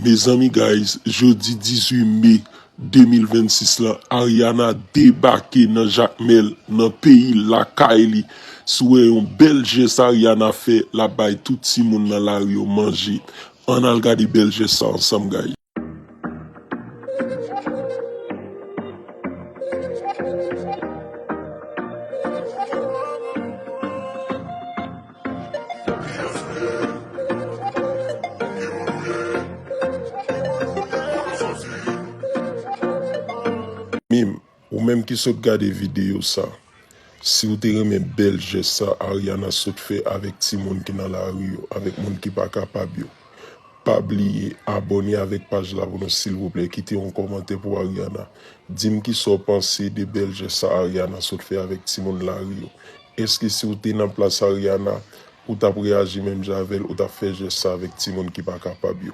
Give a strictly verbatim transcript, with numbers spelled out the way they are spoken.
Mezanmi, guys, jodi dizuit me de mil vennsis la, Ariana debake nan Jakmèl, nan peyi lakay li. Si w wè yon bèl jès Ariana fè, l ap bay tout timoun nan lari yo manje. Ann al gade bèl jès sa ansanm, guys. Mim, ou menm ki sot gade videyo sa, si w te renmen bèl jès sa Ariana sot fè avèk timoun ki nan lari yo, avèk moun ki pa kapab yo, pa bliye abòne avèk paj la pou nou silvouplè, kite yon kòmantè pou Ariana. Di m kisa w panse de bèl jès sa Ariana sot fè avèk timoun lari yo. Èske si w te nan plas Ariana, ou t ap reyaji menm jan avè l, ou t ap fè jès sa avèk timoun ki pa kapab yo?